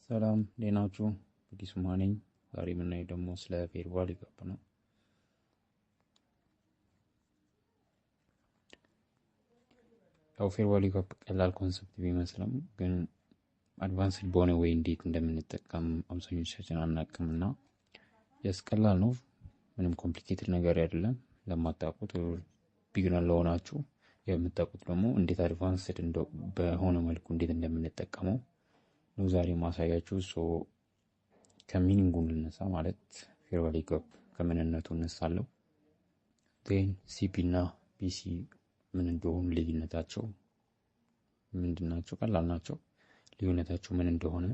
ሰላም፣ እንዴት ናችሁ? አዲሱ ነኝ። ዛሬ የምናየው ደግሞ ስለ fair value gap ነው። ያው fair value gap ቀላል concept ቢመስልም ግን advanced በሆነ way እንዴት እንደምንጠቀም አብዛኞቻችን አናውቅም እና just ቀላል ነው። ምንም complicated ነገር አይደለም። ለማታውቁት፣ beginner ለሆናችሁ፣ የምታውቁት ደግሞ እንዴት advanced በሆነ መልኩ እንዴት እንደምንጠቀመው ነው ዛሬ ማሳያችሁ። So ከ meaning ኡ እንነሳ፣ ማለት fair value gap ከምንነቱ እነሳለሁ። Then CB እና BC ምን እንደሆኑ፣ ልዩነታቸው ምንድን ናቸው? ቀላል ናቸው። ልዩነታቸው ምን እንደሆነ፣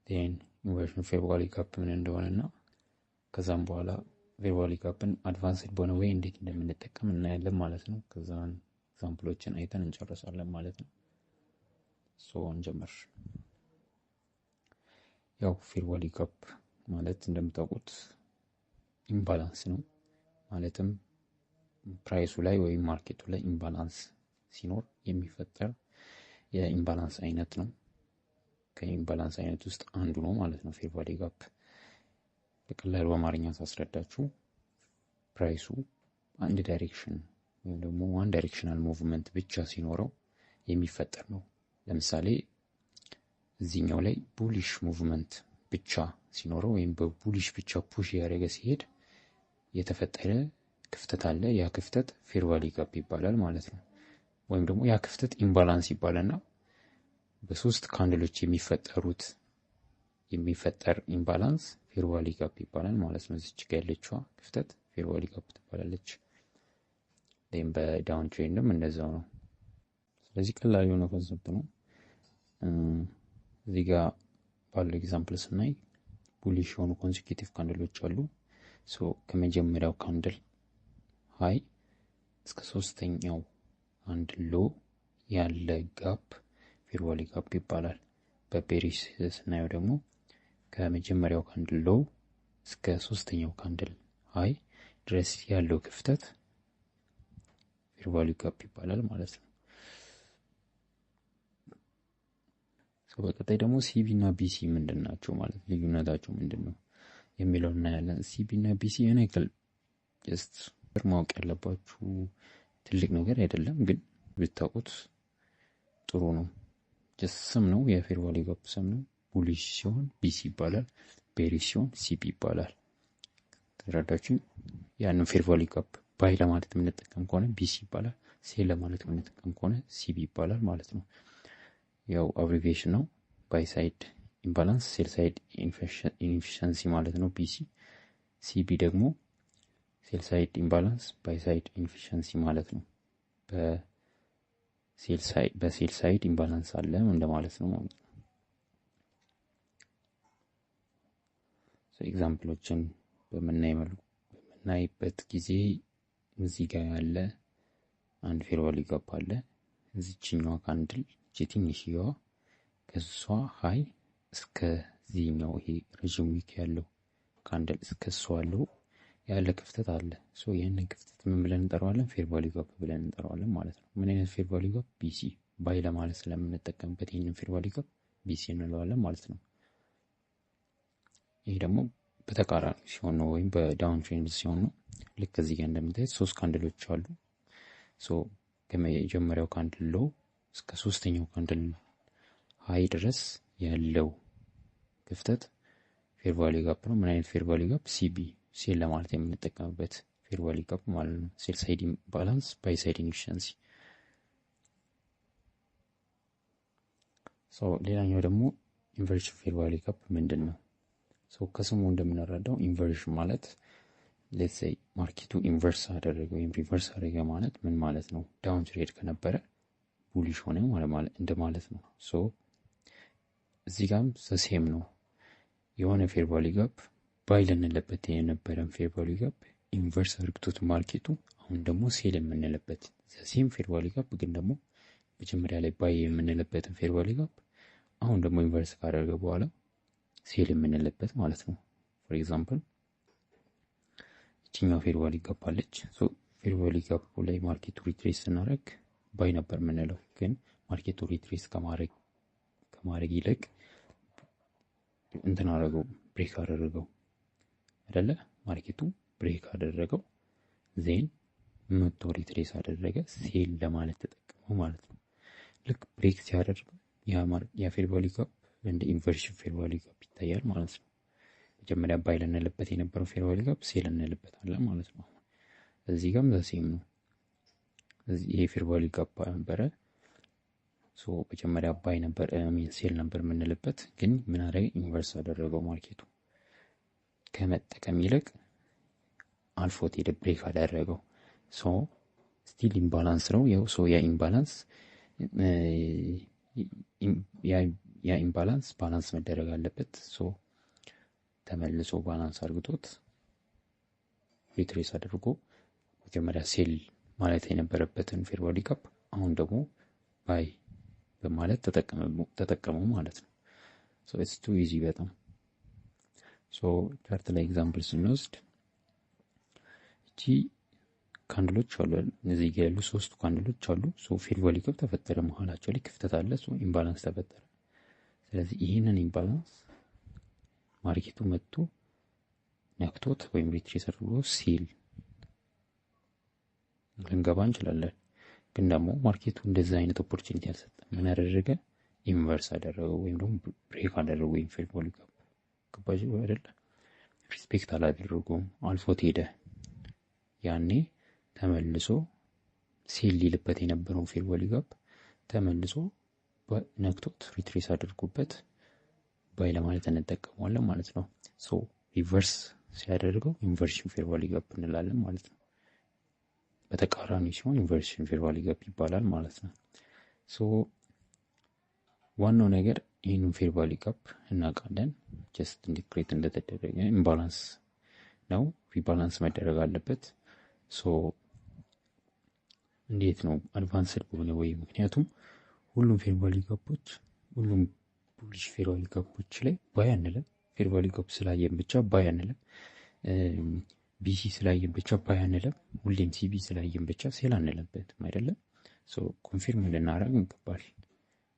then inversion fair value gap ምን እንደሆነ እና ከዛም በኋላ fair value gap ን advanced በሆነ way እንዴት እንደምንጠቀም እናያለን ማለት ነው። ከዛን example ኦችን አይተን እንጨርሳለን ማለት ነው። So እንጀምር። ያው fair value gap ማለት እንደምታውቁት imbalance ነው። ማለትም price ኡ ላይ ወይም market ኡ ላይ imbalance ሲኖር የሚፈጠር የ imbalance አይነት ነው። ከ imbalance አይነት ውስጥ አንዱ ነው ማለት ነው fair value gap። በቀላሉ በአማርኛ ሳስረዳችሁ price ኡ አንድ direction ወይም ደግሞ one directional movement ብቻ ሲኖረው የሚፈጠር ነው። ለምሳሌ እዚህኛው ላይ bullish movement ብቻ ሲኖረው ወይም በ bullish ብቻ push ያደረገ ሲሄድ የተፈጠረ ክፍተት አለ። ያ ክፍተት fair value gap ይባላል ማለት ነው። ወይም ደግሞ ያ ክፍተት imbalance ይባላልና በሶስት candle ኦች የሚፈጠር imbalance fair value gap ይባላል ማለት ነው። እዚች ጋ ያለችዋ ክፍተት fair value gap ትባላለች። ወይም በ downtrend ም እንደዛው ነው። ስለዚህ ቀላል የሆነ concept ነው። እዚህ ጋር ባለው example ስናይ bullish የሆኑ consecutive candle ኦች አሉ። So ከመጀመሪያው candle high እስከ ሶስተኛው candle low ያለ gap fair value gap ይባላል። በ bearish ስናየው ደግሞ ከመጀመሪያው candle low እስከ ሶስተኛው candle high ድረስ ያለው ክፍተት fair value gap ይባላል ማለት ነው። በቀጣይ ደግሞ CB እና BC ምንድን ናቸው፣ ማለት ልዩነታቸው ምንድን ነው የሚለው እናያለን። CB እና BC የሆነ ያክል just ማወቅ ያለባችሁ ትልቅ ነገር አይደለም፣ ግን ብታውቁት ጥሩ ነው። Just ስም ነው፣ የ fair value gap ስም ነው። Bullish ሲሆን BC ይባላል፣ bearish ሲሆን CB ይባላል። ተረዳችሁ? ያንን fair value gap buy ለማለት የምንጠቀም ከሆነ BC ይባላል፣ sell ለማለት የምንጠቀም ከሆነ CB ይባላል ማለት ነው። ያው abbreviation ነው። Buy side imbalance፣ sell side inefficiency ማለት ነው BC። CB ደግሞ sell side imbalance፣ buy side inefficiency ማለት ነው። በ sell side imbalance አለ እንደማለት ነው ማለት ነው። Example ኦችን በምናይ መልኩ በምናይበት ጊዜ እዚህ ጋር ያለ አንድ fair value gap አለ። እዚችኛዋ candle ትንሽዬዋ ከሷ high እስከዚህኛው ይሄ ረዥም wick ያለው candle እስከ እሷ ያለው ያለ ክፍተት አለ። So ይህንን ክፍተት ምን ብለን እንጠራዋለን? Fair value gap ብለን እንጠራዋለን ማለት ነው። ምን አይነት fair value gap? BC። Buy ለማለት ስለምንጠቀምበት ይህንን fair value gap BC እንለዋለን ማለት ነው። ይህ ደግሞ በተቃራኒ ሲሆን ነው ወይም በ downtrend ሲሆን ነው። ልክ እዚህ ጋር እንደምታዩት ሶስት candle ኦች አሉ። So ከመጀመሪያው candle low እስከ ሶስተኛው candle high ድረስ ያለው ክፍተት fair value gap ነው። ምን አይነት fair value gap? CB፣ sell ለማለት የምንጠቀምበት fair value gap ማለት ነው። Sell side imbalance፣ buy side inefficiency። ሌላኛው ደግሞ inversion fair value gap ምንድን ነው? ከስሙ እንደምንረዳው inversion ማለት let's say market ኡ inverse አደረገ ወይም reverse አደረገ ማለት ምን ማለት ነው? Downtrend ከነበረ bullish ሆነ እንደማለት ነው። So እዚህ ጋም same ነው። የሆነ fair value gap buy ልንለበት የነበረን fair value gap inverse አድርግቶት market ኡ አሁን ደግሞ sell የምንልበት same fair value gap፣ ግን ደግሞ መጀመሪያ ላይ buy የምንልበትን fair value gap አሁን ደግሞ inverse ካደረገ በኋላ sell የምንልበት ማለት ነው። For example ይችኛው fair value gap አለች። Fair value gap ላይ market ኡ retrace ስናደርግ buy ነበር የምንለው፣ ግን market ኡ retrace ከማድረግ ይልቅ እንትን አደረገው፣ break አደረገው አይደለ? Market ኡ break አደረገው፣ then መቶ retrace አደረገ፣ sell ለማለት ተጠቀመው ማለት ነው። ልክ break ሲያደርግ ያ fair value gap እንደ inversion fair value gap ይታያል ማለት ነው። መጀመሪያ buy ልንልበት የነበረው fair value gap sell እንልበታለን ማለት ነው። እዚህ ጋርም the same ነው። ይሄ fair value gap ነበረ። So መጀመሪያ buy ነበር፣ mean sell ነበር የምንልበት፣ ግን ምን አደረገ? Inverse አደረገው። Market ኡ ከመጠቀም ይልቅ አልፎት ሄደ፣ break አደረገው። So still imbalance ነው ያው። So ያ imbalance balance መደረግ አለበት። So ተመልሶ balance አርግቶት retrace አድርጎ መጀመሪያ sell ማለት የነበረበትን fair value gap አሁን ደግሞ buy በማለት ተጠቀመው ማለት ነው። So it's too easy በጣም። So chart ላይ example ስንወስድ እቺ candle ኦች አሉ፣ እነዚህ ጋር ያሉ ሶስቱ candle ኦች አሉ። So fair value gap ተፈጠረ፣ መሀላቸው ላይ ክፍተት አለ። So imbalance ተፈጠረ። ስለዚህ ይህንን imbalance market ኡ መጥቶ ነክቶት ወይም retrace አድርጎ sell ልንገባ እንችላለን። ግን ደግሞ market ኡ እንደዛ አይነት opportunity አልሰጠም። ምን ያደረገ? Inverse አደረገው ወይም ደግሞ break አደረገው ወይም fair value gap፣ ገባችሁ አይደለ? Respect አላደረገውም፣ አልፎት ሄደ። ያኔ ተመልሶ sell ሊልበት የነበረውን fair value gap ተመልሶ ነክቶት retrace አድርጎበት buy ለማለት እንጠቀመዋለን ማለት ነው። So reverse ሲያደርገው inversion fair value gap እንላለን ማለት ነው። በተቃራኒ ሲሆን inversion fair value gap ይባላል ማለት ነው። So ዋናው ነገር ይህንን fair value gap እናውቃለን። Just እንዴት create እንደተደረገ imbalance ነው፣ rebalance መደረግ አለበት። So እንዴት ነው advanced በሆነ ወይ? ምክንያቱም ሁሉም fair value gap ኦች፣ ሁሉም bullish fair value gap ኦች ላይ buy አንልም። Fair value gap ስላየን ብቻ buy አንልም። BISI ስላየን ብቻ buy አንልም። ሁሌም SIBI ስላየን ብቻ sell አንልበትም አይደለም። So confirm ልናደርግ ይገባል።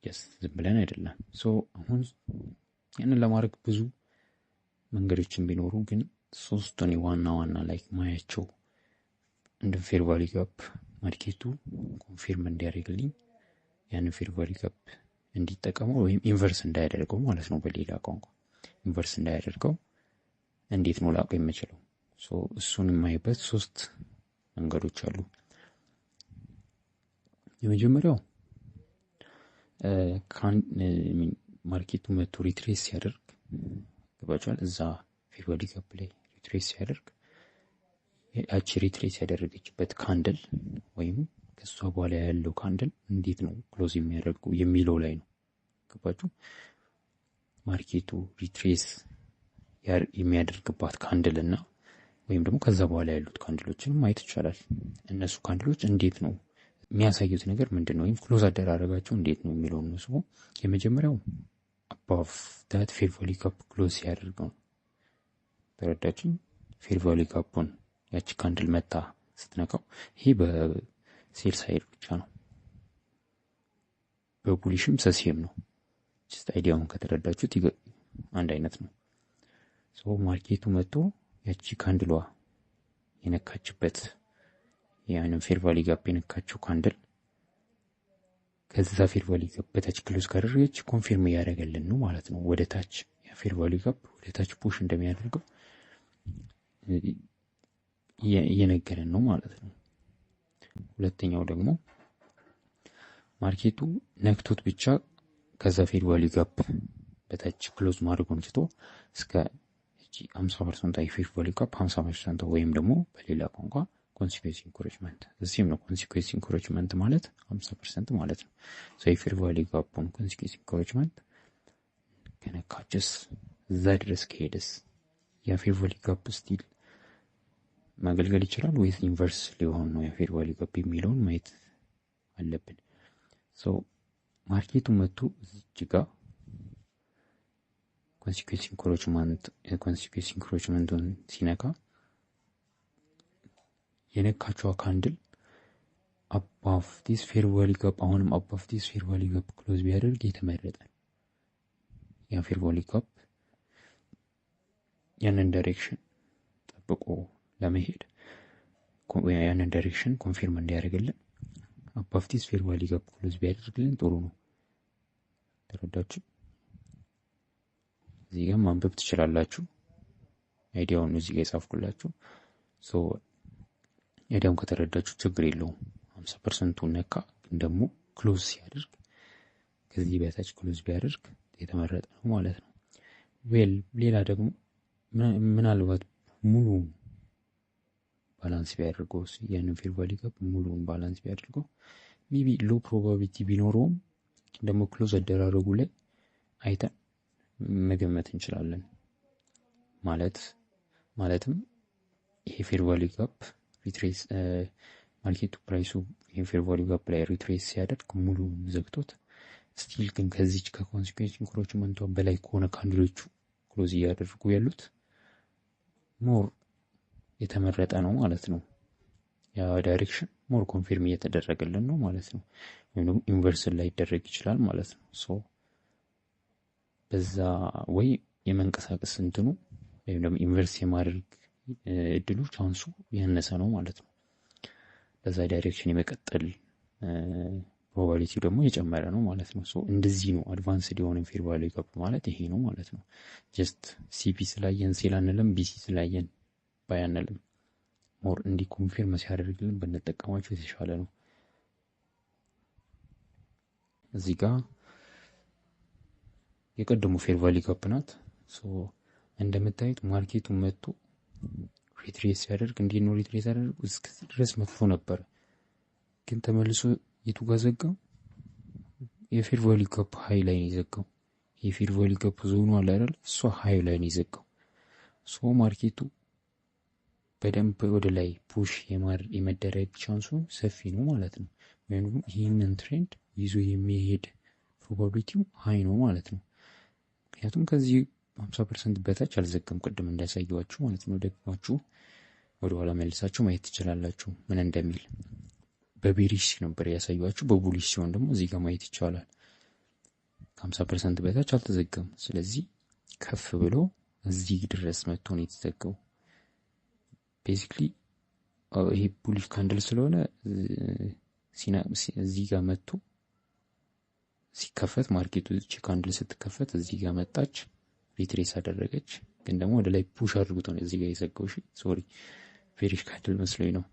Just ዝም ብለን አይደለም። So አሁን ያንን ለማድረግ ብዙ መንገዶችን ቢኖሩ ግን ሶስቱን ዋና ዋና like ማያቸው እንደ fair value gap market ኡ confirm እንዲያደርግልኝ፣ ያንን fair value gap እንዲጠቀመው ወይም inverse እንዳያደርገው ማለት ነው። በሌላ ቋንቋ inverse እንዳያደርገው እንዴት ነው ላውቅ የምችለው? እሱን የማይበት ሶስት መንገዶች አሉ። የመጀመሪያው market ኡ መቶ retrace ሲያደርግ፣ ገባችኋል? እዛ fair value gap ላይ retrace ሲያደርግ ያቺ retrace ያደረገችበት candle ወይም ከእሷ በኋላ ያለው candle እንዴት ነው close የሚያደርገው የሚለው ላይ ነው። ገባችሁ? Market ኡ retrace የሚያደርግባት candle እና ወይም ደግሞ ከዛ በኋላ ያሉት candle ኦችን ማየት ይቻላል። እነሱ candle ኦች እንዴት ነው የሚያሳዩት ነገር ምንድን ነው፣ ወይም close አደራረጋቸው እንዴት ነው የሚለውን ነው። የመጀመሪያው above that fair value gap close ሲያደርገው ነው። ተረዳችን? Fair value gap ኡን ያቺ candle መታ ስትነካው፣ ይሄ በ sell side ብቻ ነው። በ bullish ም the same ነው። Just idea ውን ከተረዳችሁት አንድ አይነት ነው። So market ኡ መጥቶ ያቺ candle ኧ የነካችበት፣ ያንን fair value gap የነካችው candle ከዛ fair value gap በታች close ካደረገች confirm እያደረገልን ነው ማለት ነው። ወደ ታች ያ fair value gap ወደ ታች push እንደሚያደርገው እየነገረን ነው ማለት ነው። ሁለተኛው ደግሞ market ኡ ነክቶት ብቻ ከዛ fair value gap በታች close ማድረጉን ትቶ እስከ 50% የ fair value gap 50% ወይም ደግሞ በሌላ ቋንቋ consequent encroachment እዚህም ነው። Consequent encroachment ማለት 50% ማለት ነው። የ fair value gap ኡን consequent encroachment ከነካችስ፣ እዛ ድረስ ከሄደስ የ fair value gap still ማገልገል ይችላል ወይስ inverse ሊሆን ነው የ fair value gap የሚለውን ማየት አለብን። So market ኡ መጥቶ እዚች ጋ consequent encroachment ኡን ሲነካ የነካችዋ candle above this fair value gap፣ አሁንም above this fair value gap close ቢያደርግ የተመረጠ ነው። ያ fair value gap ያንን direction ጠብቆ ለመሄድ፣ ያንን direction confirm እንዲያደርግልን above this fair value gap close ቢያደርግልን ጥሩ ነው። ተረዳችሁ? እዚህ ጋር ማንበብ ትችላላችሁ። Idea ውን እዚህ ጋር የጻፍኩላችሁ። So idea ውን ከተረዳችሁ ችግር የለውም። 50% ኡን ነካ፣ ግን ደግሞ close ሲያደርግ ከዚህ በታች close ቢያደርግ የተመረጠ ነው ማለት ነው። Well፣ ሌላ ደግሞ ምናልባት ሙሉ balance ቢያደርገው፣ ያንን fair value gap ሙሉውን balance ቢያደርገው maybe low probability ቢኖረውም ደግሞ close አደራረጉ ላይ አይተን መገመት እንችላለን። ማለትም ይሄ fair value gap retrace፣ market ኡ price ኡ ይሄ fair value gap ላይ retrace ሲያደርግ ሙሉ ዘግቶት still ግን ከዚች ከ consequence encroachment ኧ በላይ ከሆነ candle ኦቹ close እያደረጉ ያሉት more የተመረጠ ነው ማለት ነው። ያ direction more confirm እየተደረገልን ነው ማለት ነው። ወይም ደግሞ inverse ላይደረግ ይችላል ማለት ነው። So በዛ ወይ የመንቀሳቀስ እንትኑ ወይም ደግሞ inverse የማድረግ እድሉ፣ chance ኡ ያነሰ ነው ማለት ነው። በዛ direction የመቀጠል probability ው ደግሞ የጨመረ ነው ማለት ነው። So እንደዚህ ነው፣ advanced የሆነ fair value gap ማለት ይሄ ነው ማለት ነው። Just CB ስላየን sell አንልም፣ BC ስላየን buy አንልም። More እንዲህ confirm ሲያደርግልን ብንጠቀማቸው የተሻለ ነው። እዚህ ጋር የቀደሙ fair value gap ናት። እንደምታዩት market ኡ መጥቶ retrace ሲያደርግ፣ እንዴት ነው retrace ያደርጉ? እስከዚህ ድረስ መጥፎ ነበር፣ ግን ተመልሶ የቱ ጋር ዘጋው? የ fair value gap high ላይ ነው የዘጋው። የ fair value gap zone ኡ አለ አይደል? እሷ high ላይ ነው የዘጋው። So market ኡ በደንብ ወደ ላይ push የመደረግ chance ኡ ሰፊ ነው ማለት ነው። ወይም ደግሞ ይህንን trend ይዞ የሚሄድ probability ው high ነው ማለት ነው። ምክንያቱም ከዚህ 50% በታች አልዘጋም፣ ቅድም እንዳሳየዋችሁ ማለት ነው። ደግማችሁ ወደኋላ መልሳችሁ ማየት ትችላላችሁ ምን እንደሚል። በ bearish ነበር ያሳየኋችሁ። በ bullish ሲሆን ደግሞ እዚህ ጋር ማየት ይቻላል። ከ50% በታች አልተዘጋም። ስለዚህ ከፍ ብሎ እዚህ ድረስ መጥቶ ነው የተዘጋው። Basically ይሄ bullish candle ስለሆነ እዚህ ጋር መጥቶ ሲከፈት market ኡ፣ እቺ candle ስትከፈት እዚህ ጋር መጣች፣ retrace አደረገች። ግን ደግሞ ወደ ላይ push አድርጎት ነው እዚህ ጋር የዘጋው። እሺ sorry፣ bearish candle መስሎኝ ነው።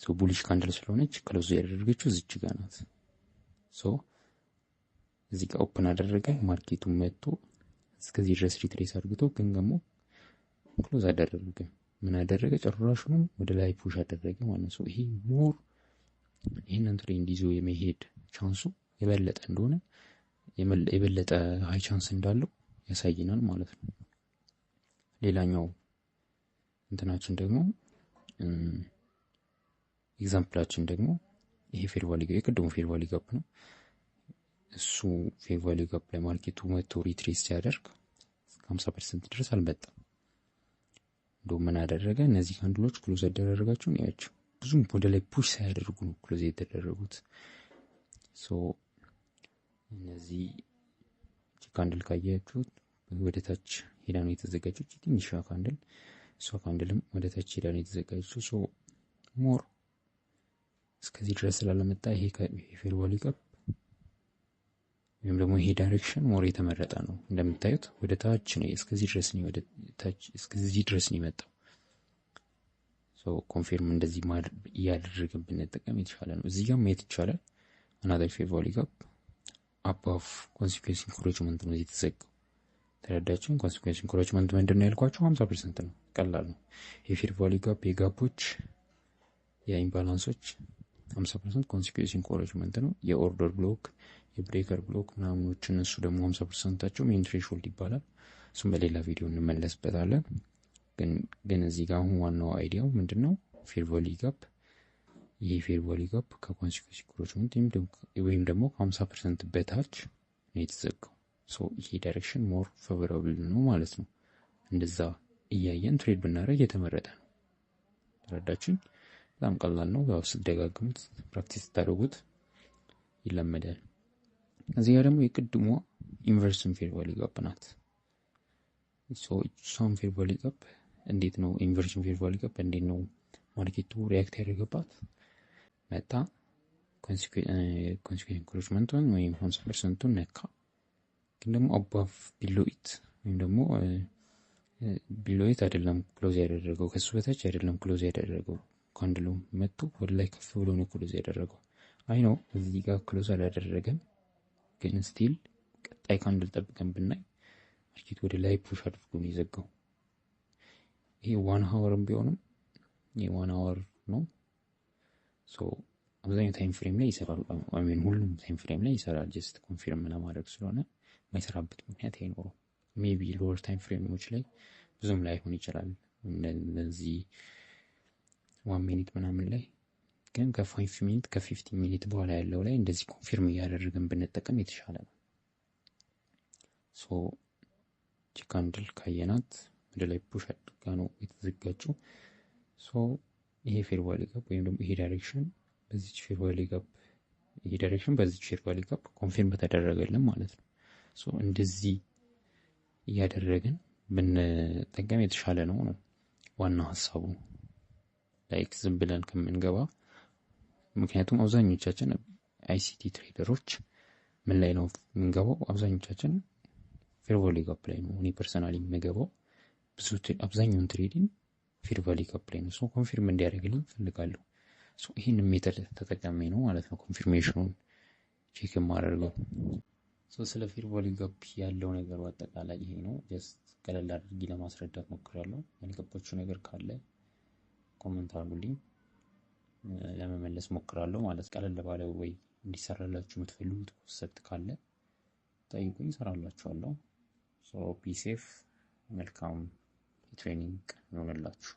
So bullish candle ስለሆነች close ያደረገችው እዚች ጋር ናት። So እዚህ ጋር open አደረገ። Market ኡ መጥቶ እስከዚህ ድረስ retrace አድርግቶ ግን ደግሞ close አደረገ። ምን አደረገ? ጭራሹንም ወደ ላይ push አደረገ ማለት ነው። ይሄ more ይህንን trend ይዞ የመሄድ chance ኡ የበለጠ እንደሆነ፣ የበለጠ high chance እንዳለው ያሳይናል ማለት ነው። ሌላኛው እንትናችን ደግሞ፣ example ኣችን ደግሞ ይሄ fair value፣ የቅድሙ fair value gap ነው። እሱ fair value gap ላይ market ኡ መጥቶ retrace ሲያደርግ እስከ 50% ድረስ አልመጣም። እንደውም ምን አደረገ? እነዚህ candle ኦች close ያደረጋቸውን ያቸው ብዙም ወደ ላይ push ሳያደርጉ ነው close የተደረጉት። So እነዚህ candle ካያችሁት ወደ ታች ሄዳ ነው የተዘጋጀች። ትንሿ candle፣ እሷ candle ም ወደ ታች ሄዳ ነው የተዘጋጀችው። So more እስከዚህ ድረስ ስላለመጣ ይሄ fair value gap ወይም ደግሞ ይሄ direction more የተመረጠ ነው። እንደምታዩት ወደ ታች ነው፣ እስከዚህ ድረስ ነው፣ ወደ ታች እስከዚህ ድረስ ነው የመጣው። So confirm እንደዚህ እያደረግን ብንጠቀም የተሻለ ነው። እዚህ ጋር ማየት ይቻላል። Another fair value gap above consequence encroachment ነው የተዘጋው። ተረዳችሁ? Consequence encroachment ምንድን ነው ያልኳቸው? 50% ነው። ቀላል ነው። የፌር ቫሊ ጋፕ፣ የጋፖች፣ የኢምባላንሶች 50% consequence encroachment ነው። የ order block፣ የ breaker block ምናምኖች እነሱ ደግሞ 50% ኣቸው mean threshold ይባላል። እሱም በሌላ ቪዲዮ እንመለስበታለን። ግን እዚህ ጋር አሁን ዋናው idea ው ምንድን ነው? Fair value gap፣ ይህ fair value gap ከ consequence encroachment ወይም ደግሞ ከ50% በታች ነው የተዘጋው። So ይሄ direction more favorable ነው ማለት ነው። እንደዛ እያየን trade ብናደርግ የተመረጠ ነው። ተረዳችሁኝ? በጣም ቀላል ነው። ያው ስትደጋግሙት፣ practice ስታደርጉት ይለመዳል። እዚህ ጋር ደግሞ የቅድሟ inversion fair value gap ናት። እሷን fair value gap እንዴት ነው፣ inversion fair value gap እንዴት ነው market ኡ react ያደረገባት? መጣ፣ consequent encroachment ኡን ወይም 50% ኡን ነካ። ግን ደግሞ above below it ወይም ደግሞ below it አይደለም close ያደረገው፣ ከሱ በታች አይደለም close ያደረገው። Candle ኡ መጥቶ ወደ ላይ ከፍ ብሎ ነው close ያደረገው። I know እዚህ ጋር close አላደረገም፣ ግን still ቀጣይ candle ጠብቀን ብናይ market ወደ ላይ push አድርጎ ነው የዘጋው። ይሄ 1 hour ም ቢሆንም፣ ይሄ 1 hour ነው። So አብዛኛው time frame ላይ ይሰራል። I mean ሁሉም time frame ላይ ይሰራል። Just confirm ለማድረግ ስለሆነ የማይሰራበት ምክንያት አይኖረው። Maybe lower time frame ኦች ላይ ብዙም ላይሆን ይችላል። እነዚህ 1 minute ምናምን ላይ ግን ከ 5 minute፣ ከ 15 minute በኋላ ያለው ላይ እንደዚህ confirm እያደረግን ብንጠቀም የተሻለ ነው። So candle ካየናት ወደ ላይ push አድርጋ ነው የተዘጋችው። So ይሄ fair value gap ወይም ደግሞ ይሄ direction በዚች fair value gap፣ ይሄ direction በዚች fair value gap confirm በተደረገልን ማለት ነው። So እንደዚህ እያደረግን ብንጠቀም የተሻለ ነው ነው ዋና ሀሳቡ። Like ዝም ብለን ከምንገባ፣ ምክንያቱም አብዛኞቻችን ICT trader ኦች ምን ላይ ነው የምንገባው? አብዛኞቻችን fair value gap ላይ ነው። እኔ personally የምገባው ብዙ አብዛኛውን trading fair value gap ላይ ነው። So confirm እንዲያደርግልኝ እፈልጋለሁ። So ይህን method ተጠቅሜ ነው ማለት ነው confirmation ኡን check የማደርገው። So ስለ fair value gap ያለው ነገር አጠቃላይ ይሄ ነው። Just ቀለል አድርጌ ለማስረዳት ሞክሬያለሁ። ያልገባችሁ ነገር ካለ comment አድርጉልኝ፣ ለመመለስ ሞክራለሁ ማለት። ቀለል ባለ ወይ እንዲሰራላችሁ የምትፈልጉት concept ካለ ጠይቁኝ፣ እሰራላችኋለሁ። So be safe። መልካም የ training ቀን ይሆንላችሁ።